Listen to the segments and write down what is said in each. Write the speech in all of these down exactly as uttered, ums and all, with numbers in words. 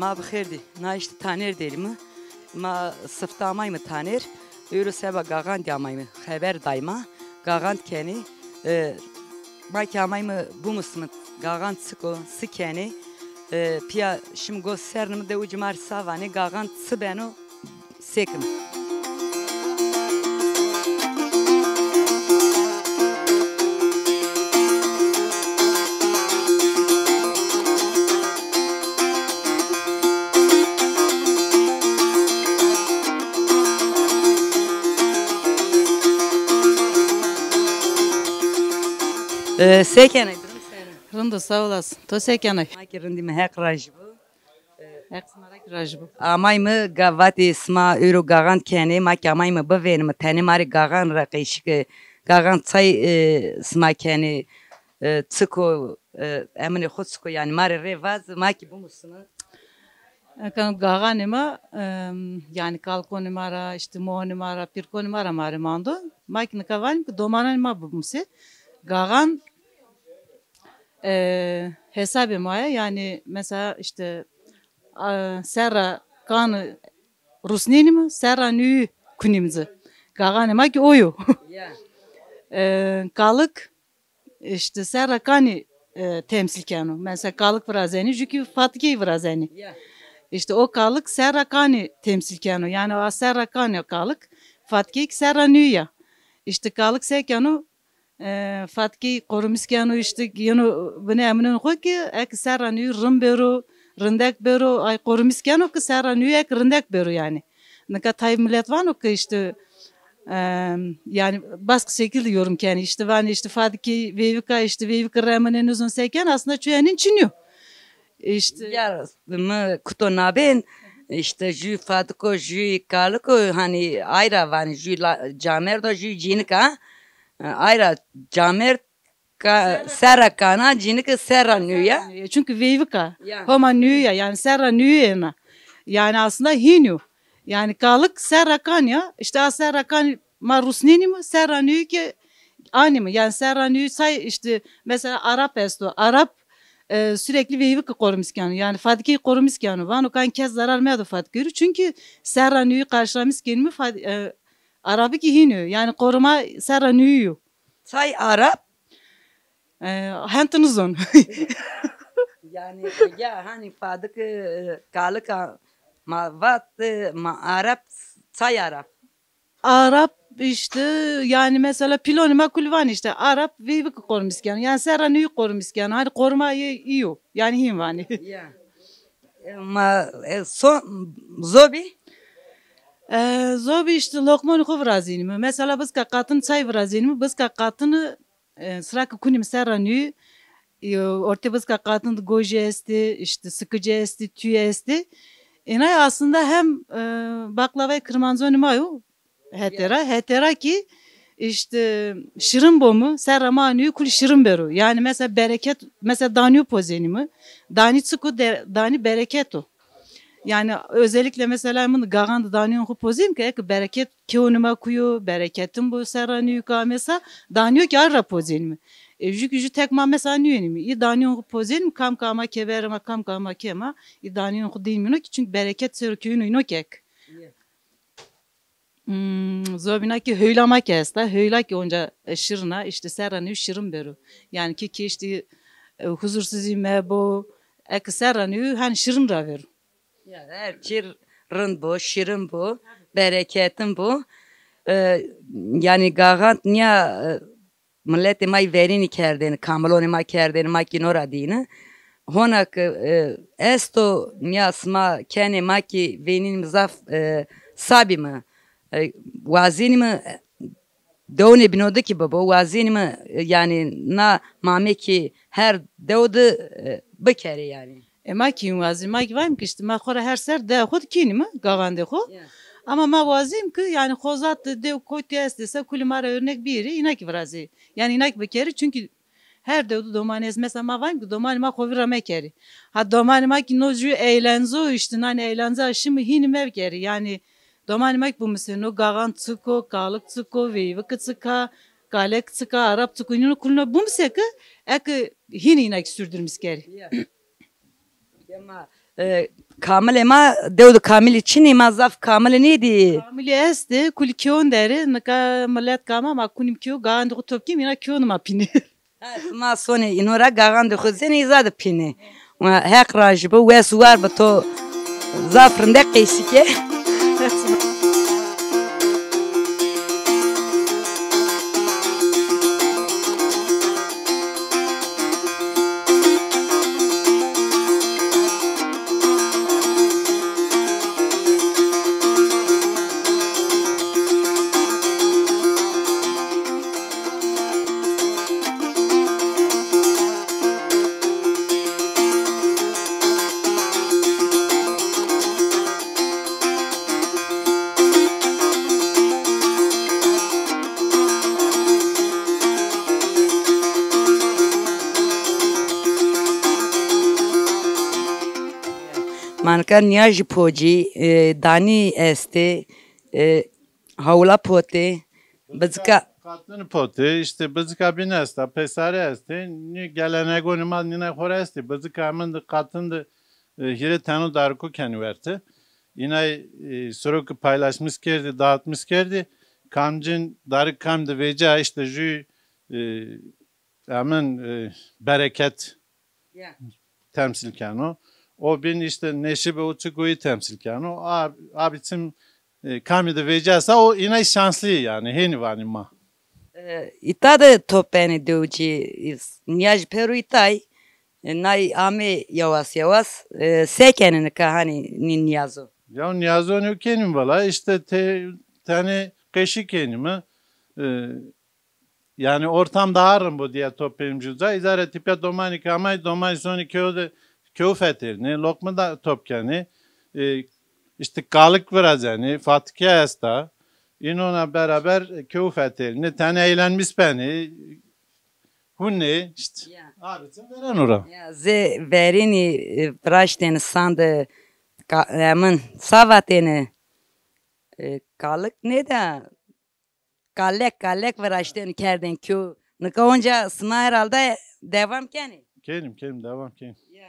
Ma bi xêr dî. Na îşte Taner dêlî mi. Ma sifte amayme Taner. Ewro seba Gaxandî amayme. Xeber dayma. Gaxand kenê. E, ma ki amayme bimusime Gaxand çik o, si kenê. E, pîya şim go sernime de uci ma rê sa vanê, Gaxand çi beno, sekim. E, se kenê? Rind o, sağ olasın. To se kenê? Ma ki rindî mi, Heq rajî bo. Heq sima ra kî rajî bo. Amayme ga vatê sima ewro Gaxand kenê, ma kî amayme bivênime, tenê ma rê Gaxand ra qeşî ke, Gaxand çay, e, sima kenê, e, çik o, e, eminê xo çik o, yanî ma rê rê vaz, ma kî bimusime. Eka Gaxanê ma, e, yanî kalkonê ma ra, îşte moonê ma ra, pîrkonê ma ra ma rê mando. Ma kî nika vanîm ke domananê ma bimusê. Gaxan e, hesabê ma ya. Yanî mesela îşte, a, serra kani rusnênîme, serra nûyî kunîme ci. Gaxanê ma kî o yo. Ya. E, kalik îşte serra kani, e, temsîl keno. Mesela kalik virazenî, jû kî fatikeyî virazenî. Ya. Îşte o kalik serra kani temsîl keno. Yanî a serra kani kalik, fatikeyî kî serra nûyî ya. Îşte kalik se keno, e, fatikeyî qorumîs keno, îşte yeno binê eminên xo ke eke serra nûyî rind bêro, rindek bêro, ay qorumîs keno ke serra nûyî eke rindek bêro yanî. Nika tayê milet vano ke îşte, e, yanî başka şekilde yorum kenê. Îşte vanê îşte fatikeyî veyvik a, îşte veyvik remine nizon se kenê, aslında çuyenîn çinî yo. Îşte. Ya mi kuto nabên, îşte jû fatiko, jû kaliko, hanî ayra vanî, jû la-, camerd o, jû cînik a. E, ayra camerd ka-, serra kana, cînike serra nûya. Çünkü veyvik a. Ya. Homa nûya, yanî serra nûyî ena. Yanî aslında hîn yo. Yanî kalik serra kan ya, îşte a serra kan ma rusnênîme, serra nûyî kî anîme. Yanî serra nûyî say îşte mesela Arap esto. Arap, e, sürekli veyvik qorumîs keno. Yanî fatikeyî qorumîs keno. Vano kan kes zarar medo fatikeyî rê. Çünkü serra nûyî karşılamîs kenîme fa-, e, Arabî kî hîn yo. Yanî koruma serra nûyî yo. Çay Arap? E, hentî nizon. Yanî, ya, hanî fadik, e, kalika ma vat, e, ma Arap, çay Arap. Arap îşte, yanî mesela pîlonê ma kul vanê îşte Arap veyvik qorumîs keno. Yanî serra nûyî qorumîs keno. Hanî koruma yê î yo. Yanî hîn vanê. Ya. E, ma, e, so-, zobî? E, zobî îşte loqmonê xo virazenîme. Mesela bizka qatin çay virazenîme, bizka qatini, e, sira ke kunîme serra nûyî, e, ortê bizka qatin de gojî estê, îşte sikici estê, tüyü estê. Ênay aslında hem, e, baklavayê kirmanconê ma yo, hetê ra, hetê ra kî îşte şirin bo mi, serra ma nûyî kul şirin bêro. Yanî mesela bereket, mesela danîyo pozenîme. Danî çik o? De-, danî bereket o. Yanî özellikle mesela min Gaxan de danîyon xo pozenîme ke eke bereket kewunê ma kuyo, bereketin bo serra nûyî ke amesa, danîyo kî ar ra pozenîme. E, jû kî jû tek ma mesela nêwenîme. Î danîyon xo pozenîme, kam ke ama keberê ma, kam ke ama kê ma, î danîyon xo dînîme îno kî, çünkü bereket ser o kewuno îno kî ek. Hmm, zobîna kî hewla ma kî esta. Hewla kî onca, e, şirin a, îşte serra nûyî şirin bêro. Yanî kî kî îşte, e, huzursuzî mebo, eke serra nûyî hanî şirin ra vêro. Ya, her çî rind bo, şirin bo, bereketin bo. E, yanî Gaxan nîya, e, miletê ma yê verênî kerdêne, kamilonê ma kerdêne, ma kî no ra dîne. Hona ke, e, esto nîya sima kenê, ma kî vênînîme zaf, e, sabîme. E, wazenîme, e, dewnê bîno de kî bibo, wazenîme, e, yanî na mame kî her dew de, e, bikerê yanî. E, ma kî hîn wazî, ma kî vayîm ki îşte ma xo ra her ser dewa xo de kenîme, Gaxandê xo. Ya. Ama ma wazîm ki yanî xozat de dew kotî estê se kulî ma ra örnek bîyerê, îna kî virazê. Yanî îna kî bikerê, çünkü her dew de domanî est. Mesela ma vayîm ki domanî ma xo vîr ra mekerê. Ha domanî ma kî no jû eğlence o, îşte nanî eğlence a, şîme hînî mekerê. Yanî domanî ma kî bimusê no Gaxan çik o, kalik çik o, veyvik çik a, kalek çik a, Arap çik o, îno kulîno bimusê ki eke hînî îna kî sürdürmîs kerê. Ya. Dema E, kamilê ma, dew de kamilî çinî, ma zaf kamilî nêdî. Kamilî estê, kulî kîyon der ê, nika milet kama ma kunîm kîyo, gaxandê xo top kîm, îna kîyonê ma pînê. Ha, sima sonê îno ra gaxandê xo zenê îza de pînê. Heq rajî bo, wes û war bi to, zaf rindek qeşî ke. Ma nika nîyajî pocî, e, danî estê, e, hawla potê, bizika. Qatin potê, îşte bizika bîn esta, pesare estê, nî gelenegonê ma nînay xo ra estê, bizika min de qatin de, e, hîrê teno dariko kenî werte. Înay, e, siro ke paylaşmis kerdî, dağıtmis kerdî, kamcîn darik kam de vêca, îşte jû, e, emin, e, bereket temsîl keno. O bîn îşte neşîbê o çik o yî temsîl keno. A, a biçim, e, kamî de vêca sa o înay şanslî yanî, hênî vanî ma. E, îta de top benê dewicî, nîyaj pêro îtay, e, nay amê yawas yawas, e, se kenê nika hanî nî nîyazo? Ya nîyazo nîyo kenîm valla, îşte te-, tenê qeşî kenîme. E, Yanî ortam daha rind bo diye top benîm jû ca. Îzare tîpya domanî ke amay, domanî sonî kew de, kew fetelnê, loqme da top kenê. E, îşte kalik virazenê, fatike esta. Înona beraber kew fetelnê, tenê eğlenmis benê, hunê, îşte. Ya. A biçim vereno ra. Ya, zê verênî, e, viraştêne sande, ka-, emin, sa vatêne, e, kalik nêda, kalek, kalek viraştêne kerdêne kew. Nika onca sima herhalde devam kenê. Kenîm, kenîm, devam kenîm. Ya.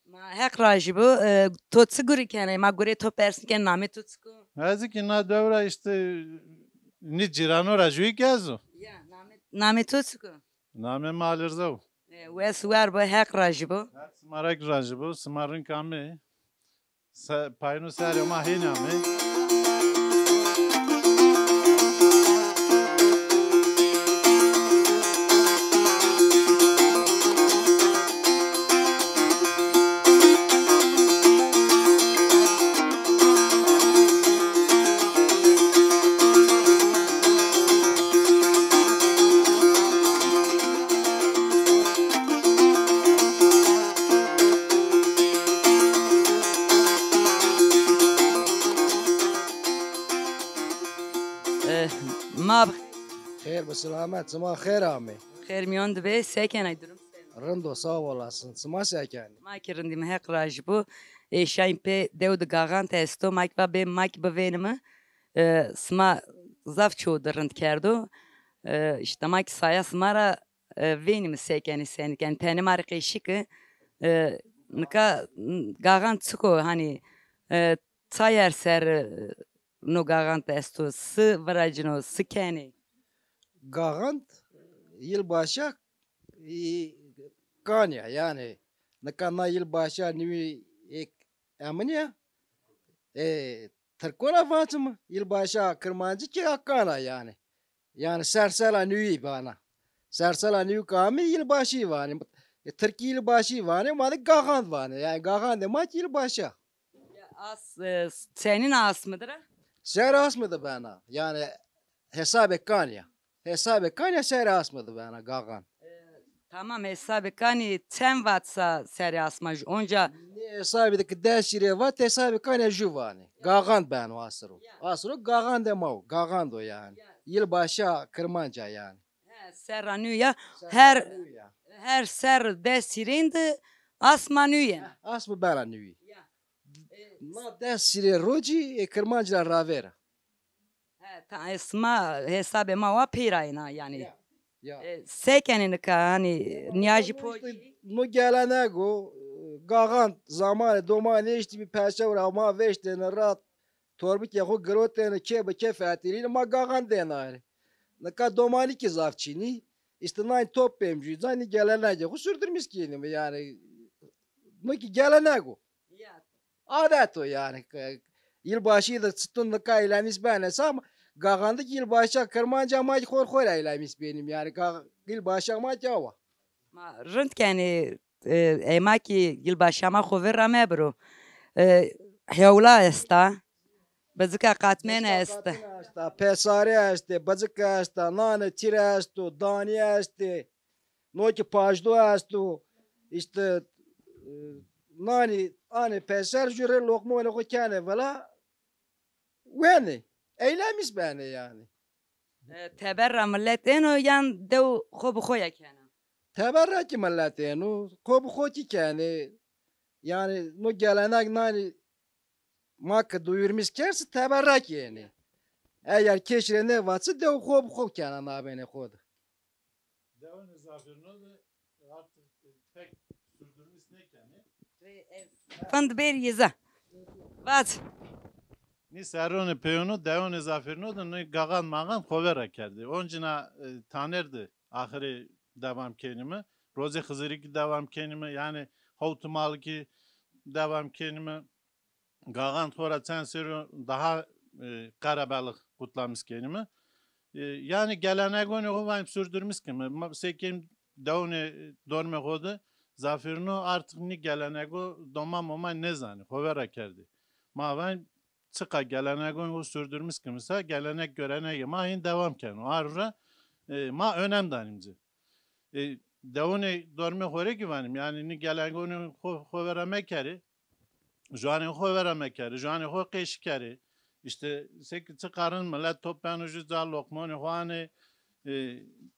Ma Heq rajî bo, e, to çi gurî kenê? Ma gurê to persnî kenê, namê to çik o? Ez kî na dew ra îşte nî cîrano ra jûyî gez o. Ya, namê, namê to çik o? Namê mi Alirza o. E, wes war bo, Heq rajî bo. Heq sima ra kî rajî bo, sima rind amê. Se-, payno serê ma hênî amê. Eh, ma bi xêr. Xêr bi silamet, sima xêr amê. Xêr mîyon de bê, se kenay, durum se? Rind o, sağ olasın. Sima se kenê? Ma kî rindîme, Heq rajî bo. Ê şayîn pê dew de gaxant esto, ma kî va bê, ma kî bivênime. E, sima zaf ço de rind kerdo. E, îşte ma kî saya sima ra, e, vênîme se kenê, senî kenê. Tenê ma rê qeşî ke, e, nika, n-, gaxan çik o, hanî, e, çayer ser, e, no gaxan esto, si viracino, si kenê? Gaxan yılbaşa, e, kanî ya, yanî nika na yılbaşa nîwî ê emin ya. E, Tirkona vacime, yılbaşa kirmancî kî a kana yanî. Yanî sersela nûyî vana. Sersela nûyî ke amî yılbaşî vanê. E, tirkî yılbaşî vanê, ma de gaxand vanê. Yanî gaxandê ma kî yılbaşa. Ya, as, e, senîn asmi de ra? Ser asmi de bena. Yanî hesabê kanî ya. Hesabê kanî ya ser asmi de bena gaxan. E, tamam, hesabê kanî çend vat sa serê asma jû? Onca. Nê hesabî de ke des şîrê vat, hesabê kanî ya jû vanê. Gaxan beno asiro. Ya. Asiro gaxandê ma o, gaxand o yanî. Ya. Yılbaşa kirmanca yanî. He, serra nû ya. Serra nû ya. Her, her serr des şîrên de asma nû yena. He, asmi bena nûyî. Ya. E, na des şîrê rocî, e, kirmanc ra ravêr a. He, ta, e, sima hesabê ma wa pêrayîna yanî. Ya, ya. E, se kenê nika, hanî nîyajî pocî? No gelenek o, e, Gaxan zamanê domanî eştî bî, perçe ra ma veştêne ra, torbikê xo girotêne, kê bi kê fetelîne, ma gaxan dêne arê. Nika domanî kî zaf çin î. Îşte nayn top pêm jû ca, nî gelenegê xo sürdürmüş kenîme yanî. No kî gelenek o. Adet o yanî. Yılbaşı de çitur nika eylemîş benê se, ama gaxan de kî yılbaşa Kirmanca ma kî xor xo ra eylemîş benîme yanî. Ga-, yılbaşa ma kî awa. Ma rind kenê, e, ey ma kî yılbaşa ma xo ver ra mebiro. E, hewla esta, bizika qatmene esta. Qatmene esta, pesare estê, bizika esta, nane çire esto, danîye estê, no kî pajdo esto. Îşte, e, nanî anê peser, jû rê loqmonê xo kenê vila, wenê. Eylemîş benê yanî. E, teber ra milet êno yan dew xo bi xo ya kena? Teber ra kî milet êno, xo bi xo kî kenê. Yanî no gelenek nanî ma kî duyurmîş kerd se teber ra kî ênê. Eger keş rê nêvaçi, dew xo bi xo kena nabênê xo de. Dewonê zafirno de artık pek sürdürmüş nêkenê. Fund bir yüze. Vac. Nî serronê peyûno, dewonê zafirno de nê gaxan maxan xo ver ra kerdê. Oncîna, e, taner de axirê devam kenîme. Rozê Xizirî kî devam kenîme. Yanî hewtimal kî devam kenîme. Gaxan xo ra çend serro daha, e, qerebalix qutlamîş kenîme. E, yanî gelenegonê xo vanî sürdürmüş kenîme. Ma, se kêm dewonê dormê xo de zafirno artık nî gelenego doman moman nêzanê, xo ver ra kerdê. Ma vanî çiqa gelenegonê xo sürdürmüş kenîme se, gelenek görenegê ma hîn devam keno. Arû ra, e, ma önem danîme ci. E, dewonê dormê xo rê kî vanîme, yanî nî gelenegonê xo, xo ver ra mekerê. Juanê xo ver ra mekerê, juanê xo qeşî kerê. Îşte se kî çiqa rind milet top beno jû ca, loqmonê xo anê, e,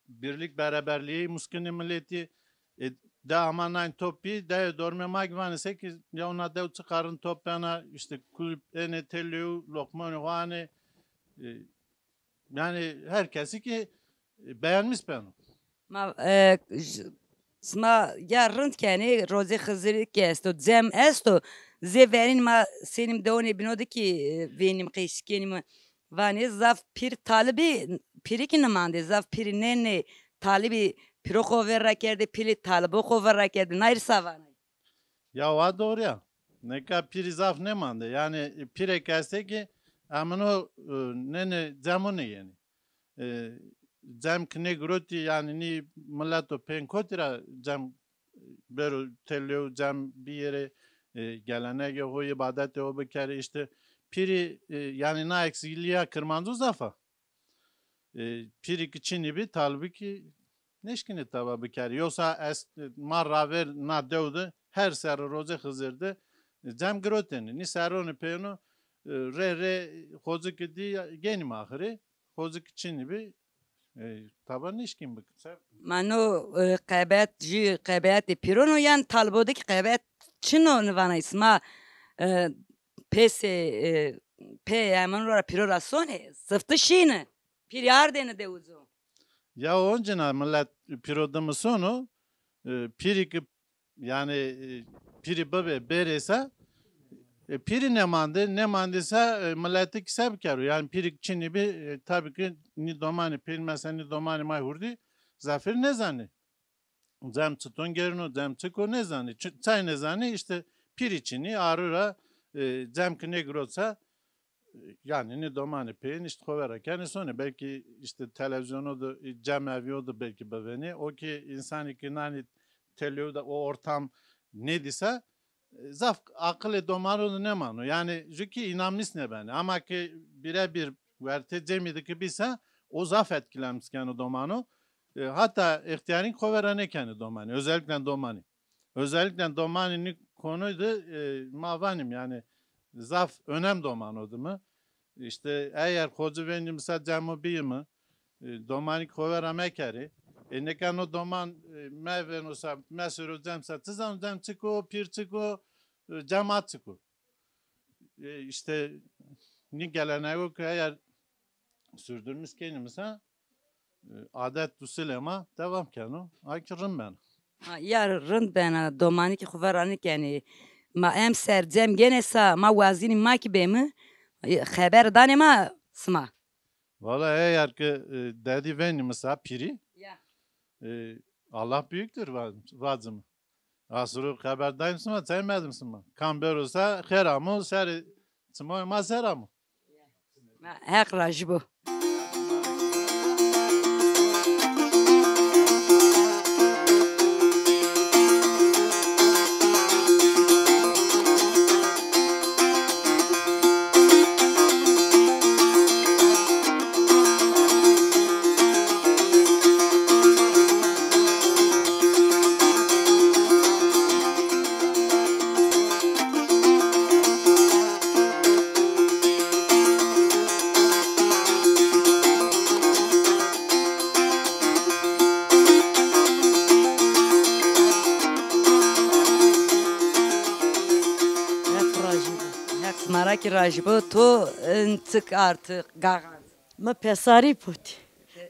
birlik beraberlîyê muskinê miletî. E, de ama nayn top bî, dewê dormê ma kî vanê se kî ya na dew çiqa rind top bena, îşte kulüp ênê têlew, loqmonê xo anê. E, Yanî her kesî kî, e, beğenmiş beno. Ma, e, j-, sima ya rind kenê, rozê Xizirî kî esto, cem esto. Zê verîn ma senîm dewonê bîno de kî, e, vênîm, qeşî kenîm. Vanê zaf pîr talibî, pîrî kî nimandê, zaf pîrî nênê, talibî pîro xo ver ra kerdê, pîrî talibo xo ver ra kerdê. Nay rê sa vanay? Ya wa doğru ya. Nika pîrî zaf nêmandê. Yanî, e, pîrê ke estê kî emino, e, nênê cemo nêyenî. E, cem ki nêgirotî, yanî nî mileto pên kotî ra cem, e, bêro têlew, cem bîyerê, e, gelenegê xo, îbadetê xo bikerê. Îşte pîrî, e, yanî na eksilîya kirmanco zaf a. E, pîrî ki çinî bî, talibî kî nêşkînê teba bikerê. Yoksa est, ma raver na dew de her serre rozê Xizir de, e, cem girotêne. Nî serronê peyûno, e, rê rê xoci ki dî genîme axirê. Xoci ki çinî bî, e, teba nêşkîn bikin. Se- Ma no, e, qebet jû qebetê pîron o yan talibo de kî qebet çin o, nivanay sima, e, pêsê, e, pê emin ra pîro ra sonê, sifte şîne. Pîrî ardêne dewizo. Ya oncîna milet pîro dimi sono, e, pîrî ki, yanî, e, pîrî bibê bêrê se, e, pîrî nêmandê, nêmandê se, e, miletî kî se bikero? Yanî pîrî ki çinî bî, e, tabî ki nî domanî pîr, mesela nî domanî ma hurdî zafir nêzanê. Cem çiton gerino, cem çik o nêzanê. Çi-, çay nêzanê, îşte pîrî çinî, arû ra, e, cem ki nêgirot se, e, yanî nî domanê peyên îşte xo vera kenê sonê. Belkî îşte televîzyono de, e, cemevîyo de belkî bivênê. O kî însanî kî nanî têlew de o ortam nêdî se, e, zaf aqilê domano de nêmano. Yanî jû kî înanmîş nêbenê. Ama kî birebir wertê cemî de kî bî se, o zaf etkilenmîş keno domano. E, hatta extîyarîn xo vera nêkenê domanî, özellikle domanî. Özellikle domanî nî konuy de, e, ma vanîm yanî zaf önem domano dime. Îşte eger xoci vênîme se cemo bîyîme, e, domanî xo vera mekerê. E, nêkeno doman, e, mevêno se, mesero cem se, çi zano cem çik o, pîr çik o, e, cemaat çik o. E, îşte nî gelenego ke eger sürdürmüş kenîme se, e, adet usulê ma devam keno. Ay ki rind beno. Ha, ya rind bena, domanî kî xo vera nikenî. Ma em ser cem gênê sa, ma wazenî ma kî bêmi, e, xeber danê ma sima. Valla eğer ki, e, dedi venî mi sa pîrî. Ya. E, Allah büyüktür va-, vacim. Asuru xeber dayım sima, çay medim sima. Kam bero sa xêr amo, ser çimoy ma ser amo. Heq rajî bo. Heq rajî bo. Heq sima ra kî rajî bo. To, e, çik artı gaxan? Mi pesarî potî.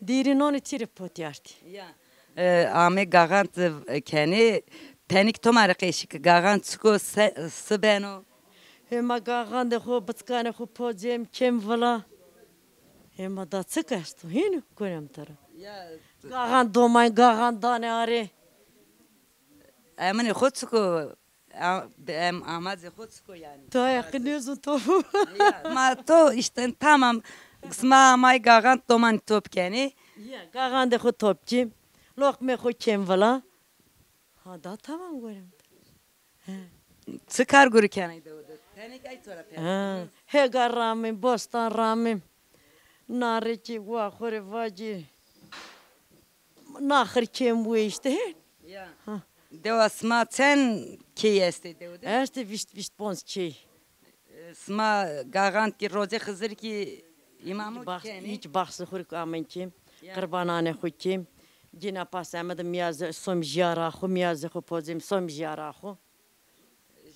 Dîrî nonî çîrî potî artî. Ya. E, amê gaxan, e, kenê, tenîk to ma rê qeşî ki gaxan çik o, se-, si beno? Hê ma gaxandê xo, biçikanê xo pocêm, kêm vila. Hê ma da çik esto? Hîn o, kunem tera. Ya. Gaxan domayn, gaxan danê arê. Eminê xo çik o? A-, em amacê xo çik o yanî? Dayaqî nêzon to. Ya, ma to îşte tamam, sima amay gaxan domanî top kenê. Ya, gaxandê xo top kîm. Loqmê xo kêm vila. Ha, da tamam gorem. He. Çi kar gurî kenay dewe de? Tenê kay to ra pers. Ha, hêga ramim, bostan ramim. Narê kî wa xo rê vacî. Naxir kêm bu işte. Ya. Ha. Dewa sima çend key estê dewe de? Estê vîst, vîst ponc key. E, sima gaxan kî, rocê Xizir kî îmamû kenê? Hîç baxsê xo rê amen kêm. Ya. Qirbananê xo kêm. Gîna pas eme de mîyazê som jiyara xo, mîyazê xo pocêm som jiyara xo.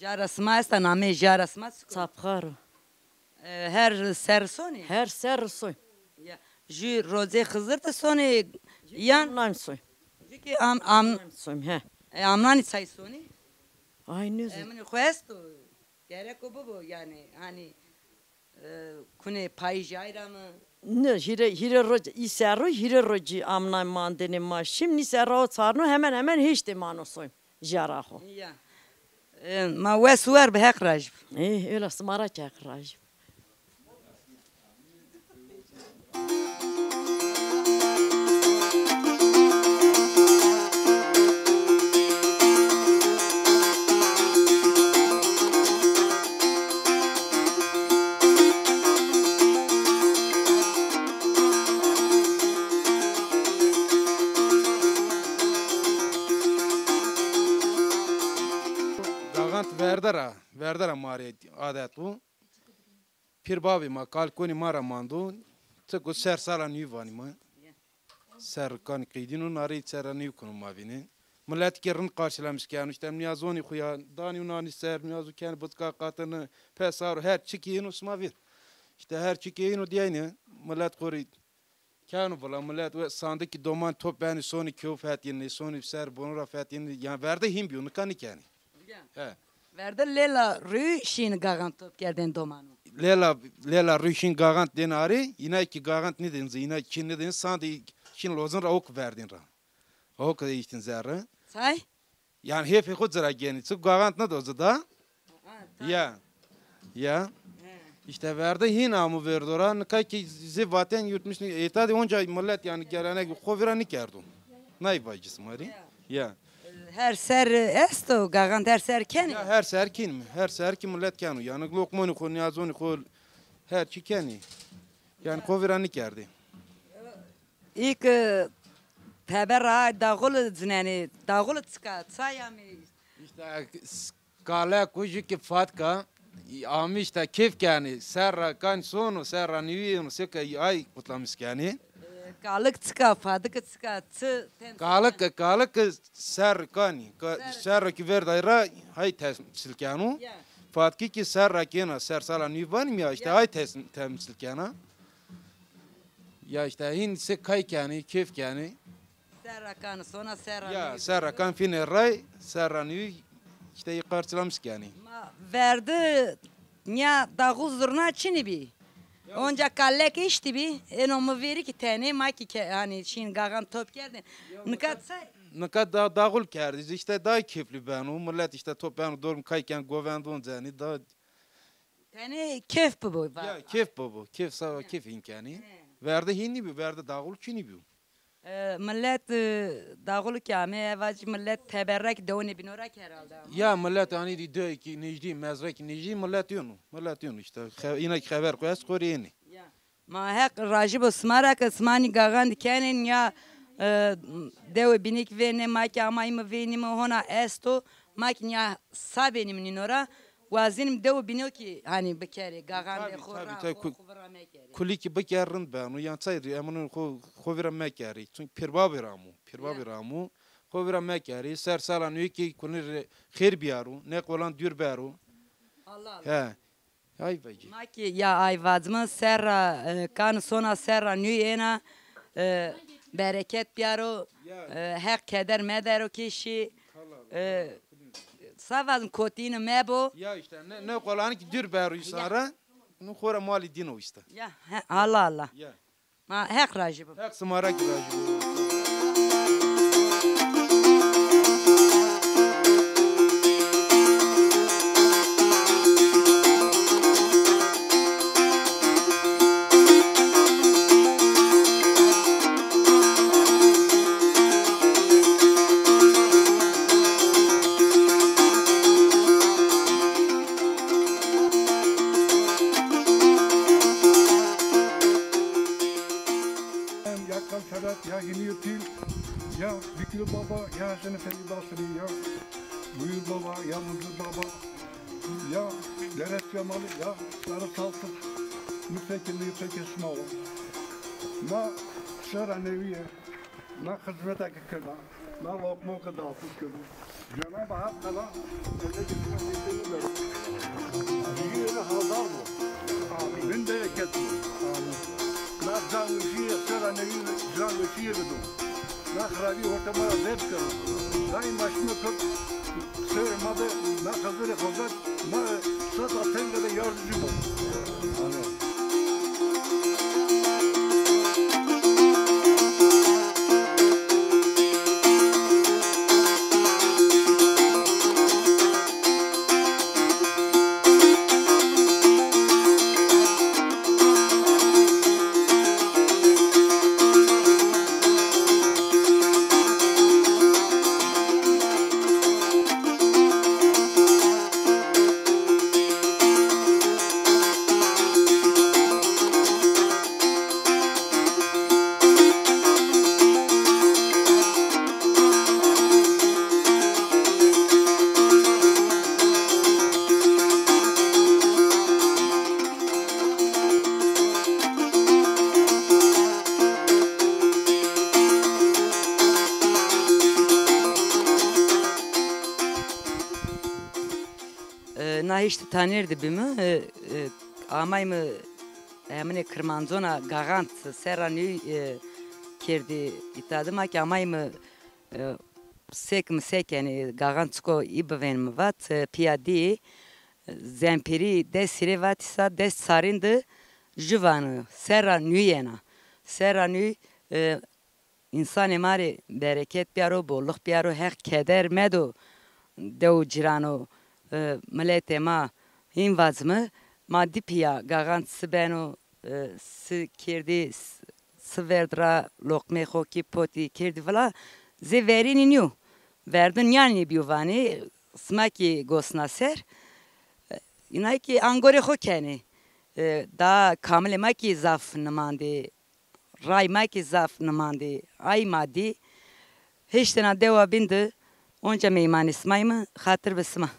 Jara sima esta, nameyê jara sima çik o? Çapxar o. E, her serr sonê? Her serr son. Ya. Jü rocê Xizir de sonê yan? Amnan son. Jü ki am, am, amnan son, he. E, amnanî çay sonê? Ay, nêzon. Eminê xo esto. Gerek o bibo yanî, hani, e, kunê payîjî ay ra mi? Ne, hîrê, hîrê roc, î serro hîrê rocî amnay mandenê ma. Şim nî serra o çarno hemen hemen hêştê mano son. Jara xo. Ya. E, ma wes û wer bi, Heq rajî bi. Ê, ewla sima ra kî Heq rajî bi. Gaxant verde ra, verde ra ma rê adet o. Pîrbabê ma, kalikonê ma ra mando. Çik o, ser sala nî vanî ma. Ser kanî qeydîno, narî ser ra nî kuno ma vînê. Milet kî rind qarşîlamiş keno. Îşte nîyazonî xo ya, danî û nanî ser, nîyazo kenî, bicika qatine, pesar, her çikî yeno sima vîr. Îşte her çikî yeno dîyaynî. Milet xo rê keno vila, milet we sandikî doman top benî, sonî kewf hetînî, sonî ser bonu ra fetînî. Yanî verde hîn bîyo, nika nîkenî. Ya. He. Verde lêla rû şîn gaxan top kerdên domanu. Lêla, lêla rû şîn gaxan dên arê, îna kî gaxan nîdên zî, îna kî nîdên, sandî şîn lozin ra ok verdîn ra. Ok de îştin zerre. Say? Yanî hêfê xo ci ra genî. Çik gaxan nîdo ci da. Ha, tamam. Ya. Ya. He. Îşte verde hîn amo vêrdo ra. Nika kî zî vatên yurtmiş nî, êta de onca milet yanî gelenek xo vîra nîkerdo. Nay vacî sima rê. Ya. Ya. Her ser esto, gaxan her ser kenê? Ya, her ser kîn mi? Her ser kî milet keno. Yanî loqmonî xo, nîyazonî xo her çî kenî. Yanî xo vîra nîkerdî. Î ki teber ra daxul cinenê, daxul çika, çay amê? Îşte s-, kale kujî ki fatka, amî îşte kêf kenî, ser ra kan sono, ser ra nîyeno, seke ay kutlamis kenî. E, kalik çika, fadik çika, çi temsil kenî? Kalik, kalik ser kanî, ka-, ser ki verday ra hay temsil keno. Ya. Fatki ki ser ra kena, ser sala nî vanî mi ya, îşte hay tes-, temsil kena. Ya îşte hîn se kay kenî, kêf kenî. Serra kan, sona serra Ya, nî. Serra kan fînê ray, serra nî işte yî qarşılamış kenî. Ma verdi nya daxul zurna çinî bî. Onca kallek îştî bî. Eno mi vêrî ki tenê ma ki ke, hani şîn gaxan top kerdin. Nika say Nika da daxul kerdî. İşte daha keyifli beno. Millet işte top beno dorm kayken govendon zenî. Daha Tenê keyf bibo. Ya, keyf bibo. Keyf sava keyf înkenî. He. Verde hînî bî, verde daxul çinî bî. E, millet, e, daxulu ki ame, eva ci millet teberrek dewnê bîno ra ki herhalde ama. Ya, millet anî dî de ki nêjdî, mezre ki nêjdî, millet yonu. Millet yonu işte. Xe-, îna ki xeber xo est xo rê ênê. Ya. Ma Heq rajî bo sima ra ke sima nî gaxan dî kenên ya, e, dewe bînî ki vênê ma ki amayîme vênîme hona esto, ma ki nîya sa benîme nîno ra, wazînim dewe bîno ki hanî bikerê, gaxan de Tabii, xo tabii, ra, tabii. xo, Ku-, xo vira mekerê. Kulî ki biker rind beno, yan çay rî, eminin xo, xo vira mekerê. Çünkü pêrbabê ra amo, pêrbabê Ya. ra amo. Xo vira mekerê, ser sala nûyê ki kulî rê xêr biyaro, ne qolan dûr bero. Allah Allah. He. Ay vecî. Ma ki ya ay vacime serra, e, kan sona serra nû êna, e, bereket biyaro, Ya. e, Heq keder medero kêşî, e, sa vazim kotîne mebo. Ya işte, ne, ne qolan ki dûr bero Ya. îsara, nu xora malî dîno işte. Ya, he, Allah Allah. Ya. Ma Heq rajî bo. Heq sima ra ki rajî bo. Ya Kalferat, ya Hiniyo Pîl, ya Bikli Baba, ya Hesen Efendi Basri, ya Buyur Baba, ya Munzur Baba, ya Deret Cemalî, ya Sarı Saltık, Müfekir, Müfekir Sımalı. Na Sera Neviye, na hizmete ki kena, na lokma ki dağıtıp kena. Cenab-ı Hak kana elde getirme yeteneği ver. Büyüğüne hazar mı? Amin. Bin bereket mi? Amin. Na can ışığı sera nevi can ışığı gidu. Na xirabi ortama zep kena. Daima şunu kır. Sera ma de na hazır hazır. Ma sat atenge de yardımcı bol. Amin. E, na hiştî tanêr de bîme, e, e, amayme emine Kirmancona Gaxant serra nû, e, kerdî îta de ma ki amayme, e, sek mi sekenê Gaxant çiko î bivênme vat, e, pîya dî, e, zempîrî des hîrê vat îsa des sarîn de jû vano, serra nû yena. Serra nû, e, Însanê ma rê bereket biyaro, bolluk biyaro, Heq keder medo dew û cîrano, e, miletê ma. Hîn vacime, ma dî pîya Gaxan çi beno, e, çi kerdî, s-, çi verd ra loqmê xo kî potî kerdî vila, zê verînî nîyo. Verdi nîyanî bîyo vanê, sima kî gosna ser. E, îna kî angorê xo kenê. E, da kamilê ma kî zaf nimandê. Ray ma kî zaf nimandî. Ay ma dî. Hêştena dewa bîn de onca meymanê sima yîme, xatir bi sima.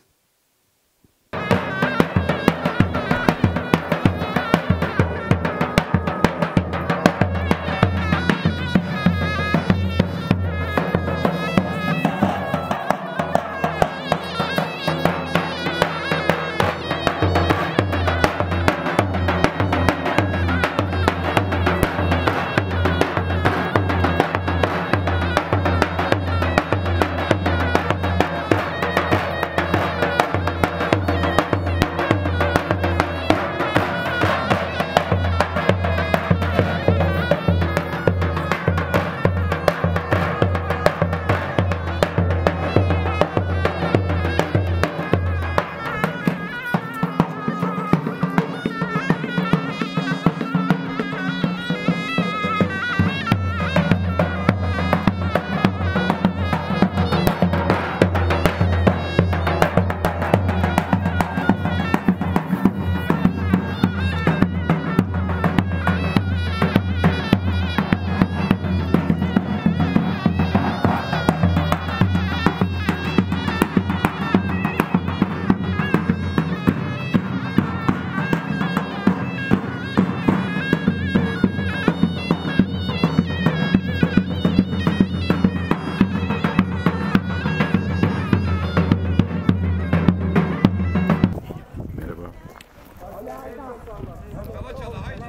Çala çala, haydi.